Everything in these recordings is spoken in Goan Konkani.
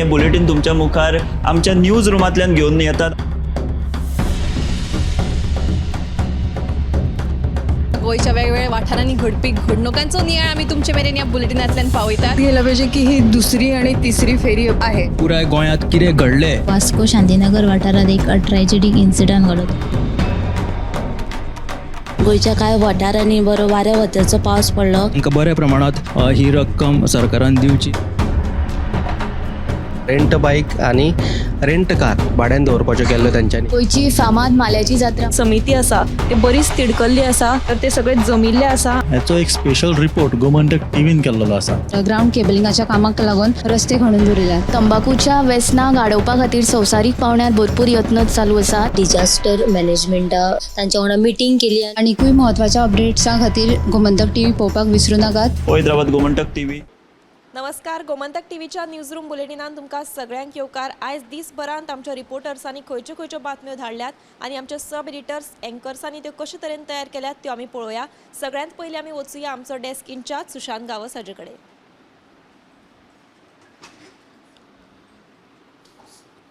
हें बुलेटीन तुमच्या मुखार आमच्या न्यूज रुमांतल्यान घेवन येतात. गोंयच्या वेगवेगळ्या वाठारांनी घडपी घडणुकांचो नियाळ आमी तुमचे मेरेन ह्या बुलेटिनांतल्यान पावयतात. गेलं पाहिजे की ही दुसरी आणि तिसरी फेरी आहे. पुराय गोंयांत कितें घडलें. वास्को शांतीनगर वाठारात एक ट्रॅजेडीक इन्सिडंट घडलो. गोंयच्या कांय वाठारांनी बरो वाऱ्या वताचो पावस पडलो. तांकां बऱ्या प्रमाणांत ही रक्कम सरकारान दिवची. रेंट बायक आनी रेंट कार भाड्यान दवरपाच्यो केल्ल्यो तेंच्यांनी. गोंयची फामाद माल्याची जात्रा. समिती आसा ते बरीच तिडकल्ली आसा, तर ते सगळे जमिल्ले आसा. हाचो एक स्पेशल रिपोर्ट गोमंतक टीव्हीन केल्लो आसा. ग्राउंड केबलिंगाच्या कामाक लागून रस्ते खणून दवरिल्यात. तंबाकूच्या वेसनाक आडोवपा खातीर संवसारीक पावंड्यार भरपूर यत्न चालू आसा. डिजास्टर मॅनेजमेंटा तांच्या वांगडा मिटींग केली. आनिकूय म्हत्वाच्या अपडेट्सां खातीर गोमंतक टीव्ही पळोवपाक विसरूं नाकात. पळयत रावात गोमंतक टीव्ही. नमस्कार, गोमंतक टीव्हीच्या न्यूज रूम बुलेटिनान तुमकां सगळ्यांक येवकार. आयज दिसभरांत आमच्या रिपोर्टर्सांनी खंयच्यो खंयच्यो बातम्यो धाडल्यात आनी आमच्या सब एडिटर्स एंकर्सांनी त्यो कशे तरेन तयार केल्यात त्यो आमी पळोवया. सगळ्यांत पयलीं आमी वचुया आमचो डेस्क इन्चार्ज सुशांत गांवस हाजे कडेन.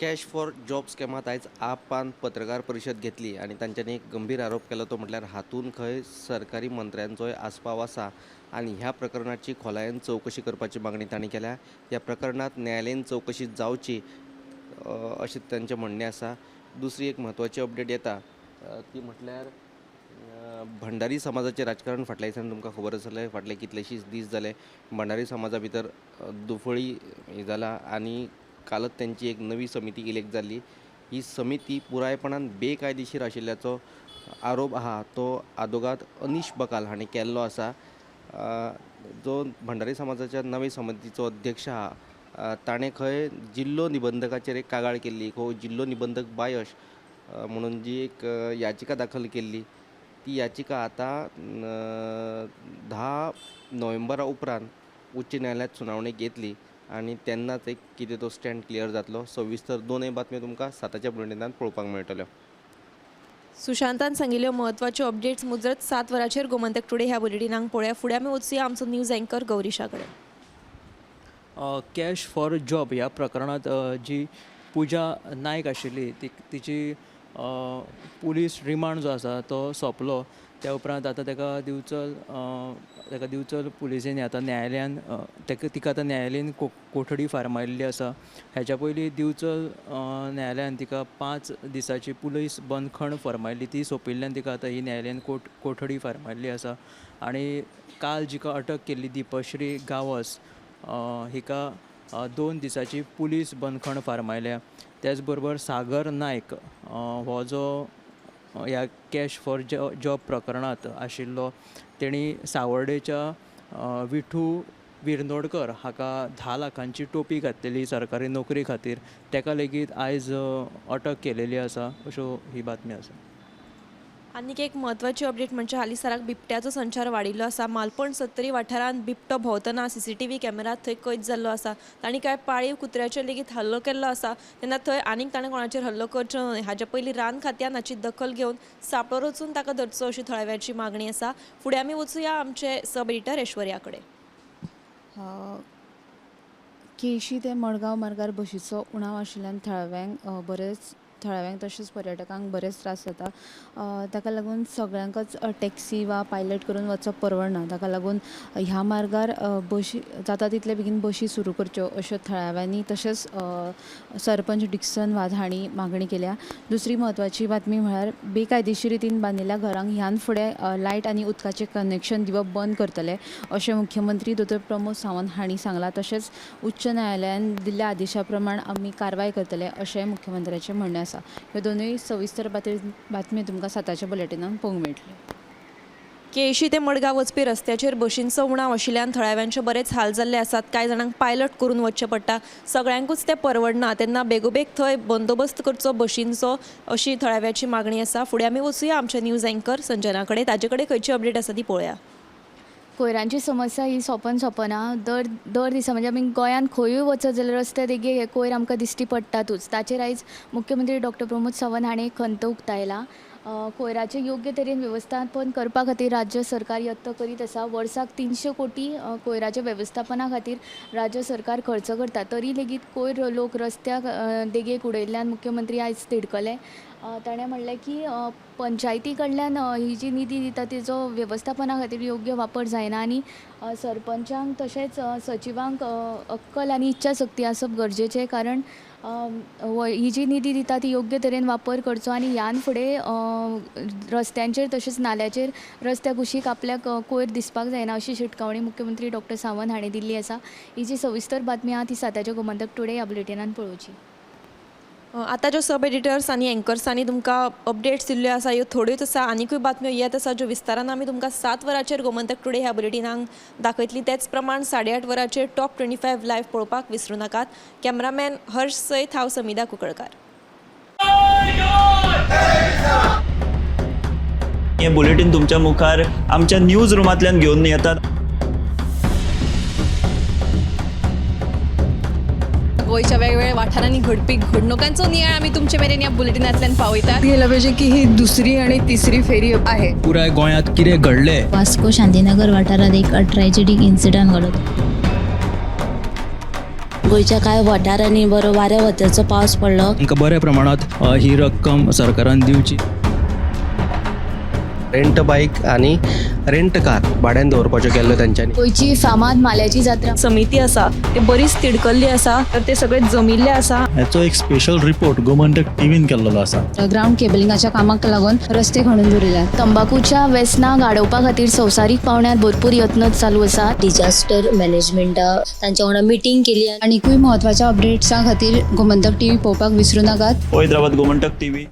कॅश फॉर जॉब स्कॅमांत आयज आपान पत्रकार परिशद घेतली आनी तांच्यांनी एक गंभीर आरोप केलो, तो म्हटल्यार हातूंत खंय सरकारी मंत्र्यांचोय आस्पाव आसा आनी ह्या प्रकरणाची खोलायेन चवकशी करपाची मागणी तांणी केल्या. ह्या प्रकरणांत न्यायालयीन चवकशी जावची अशें तांचें म्हणणें आसा. दुसरी एक म्हत्वाची अपडेट येता ती म्हटल्यार भंडारी समाजाचें राजकारण फाटल्या दिसांनी तुमकां खबर आसतलें, फाटले कितलेशीच दीस जाले भंडारी समाजा भितर दुफळी हें जाला आनी कालच तेंची एक नवी समिती इलेक्ट जाल्ली. ही समिती पुरायपणान बेकायदेशीर आशिल्ल्याचो आरोप आहा तो आदोगाद अनीश बकाल हांणी केल्लो आसा. जो भंडारी समाजाच्या नवे समितीचो अध्यक्ष आहा ताणें खंय जिल्लो निबंधकाचेर एक कागाळ केल्ली, हो जिल्लो निबंधक बायश म्हणून जी एक याचिका दाखल केल्ली ती याचिका आतां 10 नोव्हेंबरा उपरांत उच्च न्यायालयांत सुनावणी घेतली आनी तेन्नाच एक कितें तो स्टँड क्लियर जातलो. सविस्तर दोनय बातम्यो तुमकां 7च्या बुलेटिनांत पळोवपाक मेळटल्यो. सुशांतान सांगिल्ल्यो म्हत्वाच्यो अपडेट्स मुजरत 7 वरांचेर गोमंतक टुडे ह्या बुलेटिनाक पळोवया. फुडें आमी वचुया आमचो न्यूज एंकर गौरीशा कडेन. कॅश फॉर जॉब ह्या प्रकरणांत जी पुजा नायक आशिल्ली तिची पुलीस रिमांड जो आसा तो सोंपलो. त्या उपरांत आतां ताका दिवचल पुलिसेंनी आतां न्यायालयान तिका आतां न्यायालयीन कोठडी फारमायल्ली आसा. हेच्या पयलीं दिवचल न्यायालयान तिका 5 दिसांची पुलीस बंदखण फर्मायल्ली, ती सोंपिल्ल्यान तिका आतां ही न्यायालयीन कोठडी फारमायल्ली आसा. आनी काल जिका अटक केल्ली दीपश्री गांवस हिका 2 दिसांची पुलीस बंदखण फारमायल्या. त्याच बरोबर सागर नायक हो जो ह्या कॅश फॉर जॉब प्रकरणांत आशिल्लो तेणी सावर्डेच्या विठू विर्नोडकर हाका 10 लाखांची टोपी घातलेली सरकारी नोकरी खातीर, तेका लेगीत आयज अटक केलेली आसा. अश्यो ही बातमी आसा. आनीक एक म्हत्वाची अपडेट म्हणजे हालींसराक बिबट्याचो संचार वाडिल्लो आसा. मालपण सत्तरी वाठारांत बिबटो भोंवतना सीसीटीव्ही कॅमेरात थंय कैद जाल्लो आसा. तांणी कांय पाळीव कुत्र्याचेर लेगीत हल्लो केल्लो आसा. तेन्ना थंय आनीक ताणें कोणाचेर हल्लो करचो न्हय हाजे पयलीं रान खात्यान हाची दखल घेवन सांपळो रचून ताका धरचो अशी थळाव्याची मागणी आसा. फुडें आमी वचुया आमचे सब एडिटर ऐश्वर्या कडेन. केशी ते मडगांव मार्गार बशीचो उणाव आशिल्ल्यान थळाव्यांक बरेच थळाव्यांक तशेंच पर्यटकांक बरेच त्रास जाता. ताका लागून सगळ्यांकच टॅक्सी वा पायलट करून वचप परवडना. ताका लागून ह्या मार्गार बशी जाता तितले बेगीन बशी सुरू करच्यो अश्यो थळाव्यांनी तशेंच सरपंच डिक्सन वाझ हांणी मागणी केल्या. दुसरी म्हत्वाची बातमी म्हळ्यार बेकायदेशीर रितीन बांदिल्ल्या घरांक ह्यान फुडें लायट आनी उदकाचें कनेक्शन दिवप बंद करतले अशें मुख्यमंत्री दोतोर प्रमोद सावंत हांणी सांगलां. तशेंच उच्च न्यायालयान दिल्ल्या आदेशा प्रमाण आमी कारवाय करतले अशें मुख्यमंत्र्याचें म्हणणें आसा. ह्यो दोनूय सविस्तर बातमी तुमकां 7च्या बुलेटिनान पळोवंक मेळटल्यो. केशी ते मडगांव वचपी रस्त्याचेर बशींचो उणाव आशिल्ल्यान थळाव्यांचे बरेच हाल जाल्ले आसात. कांय जाणांक पायलट करून वचचें पडटा, सगळ्यांकूच तें परवडना. तेन्ना बेगोबेग थंय बंदोबस्त करचो बशींचो अशी थळाव्याची मागणी आसा. फुडें आमी वचुया आमच्या न्यूज एंकर संजना कडेन, ताजे कडेन खंयची अपडेट आसा ती पळोवया. कोयरांची समस्या ही सोंपन सोंपना. दर दर दिसा म्हणजे आमी गोंयांत खंयूय वचत जाल्यार रस्त्या देगेक हे कोयर आमकां दिश्टी पडटातूच. ताचेर आयज मुख्यमंत्री डॉक्टर प्रमोद सावंत हांणी खंत उक्तायला. कोयराचें योग्य तरेन वेवस्थापन करपा खातीर राज्य सरकार यत्न करीत आसा. वर्साक 300 कोटी कोयराच्या वेवस्थापना खातीर राज्य सरकार खर्च करता, तरी लेगीत कोयर लोक रस्त्याक देगेक उडयल्ल्यान मुख्यमंत्री आयज तिडकले. ताणें म्हणलें की पंचायती कडल्यान ही जी निधी दिता तिजो वेवस्थापना खातीर योग्य वापर जायना आनी सरपंचांक तशेंच सचिवांक अक्कल आनी इच्छा शक्ती आसप गरजेचें, कारण ही जी निधी दिता ती योग्य तरेन वापर करचो आनी ह्यान फुडें रस्त्यांचेर तशेंच नाल्याचेर रस्त्या कुशीक आपल्याक कोयर दिसपाक जायना अशी शिटकावणी मुख्यमंत्री डॉक्टर सावंत हांणी दिल्ली आसा. ही जी सविस्तर बातमी आहा ती साताच्या गोमंतक टुडे ह्या बुलेटिनान पळोवची. आतां ज्यो सब एडिटर्स आनी एंकर्सांनी तुमकां अपडेट्स दिल्ल्यो आसा ह्यो थोड्योच आसा, आनिकूय बातम्यो येत आसा ज्यो विस्तारान आमी तुमकां 7 वरांचेर गोमंतक टुडे ह्या बुलेटिनाक दाखयतली. तेच प्रमाण 8:30 वरांचेर टॉप 25 लायव्ह पळोवपाक विसरूं नाकात. कॅमेरामॅन हर्ष सयत हांव समिधा कुंकळकार. हे बुलेटीन तुमच्या मुखार आमच्या न्यूज रुमांतल्यान घेवन येतात. गोंयच्या वेगवेगळ्या वाठारांनी घडपी घडणुकांचो नियाळ आमी तुमचे मेरेन ह्या बुलेटिनांतल्यान पावयतात. गेलं पाहिजे की ही दुसरी आणि तिसरी फेरी आहे. पुराय गोंयांत कितें घडलें वास्को शांतीनगर वाठारात एक ट्रॅजेडीक इन्सिडंट घडत. गोंयच्या कांय वाठारांनी बरो वाऱ्या वताचो पावस पडलो. तांकां बऱ्या प्रमाणांत ही रक्कम सरकारान दिवची. रेंट बायक आनी रेंट कार भाड्यान दवरपाच्यो केल्ल्यो तेंच्यांनी. गोंयची फामाद माल्याची जात्रा समिती आसा ते बरीच तिडकल्ली आसा, तर ते सगळे जमिल्ले आसा. हाचो एक स्पेशल रिपोर्ट गोमंतक टीव्हीन केल्लो आसा. ग्रावंड केबलिंगाच्या कामाक लागून रस्ते खणून दवरिल्यात. तंबाखूच्या वेसनाक आडोवपा खातीर संवसारीक पावंड्यार भरपूर यत्न चालू आसात. डिजास्टर मॅनेजमेंटा तांच्या वांगडा मिटींग केली. आनिकूय म्हत्वाच्या अपडेट्सां खातीर गोमंतक टीव्ही पळोवपाक विसरूं नाकात. पळयत रावात गोमंतक टीव्ही.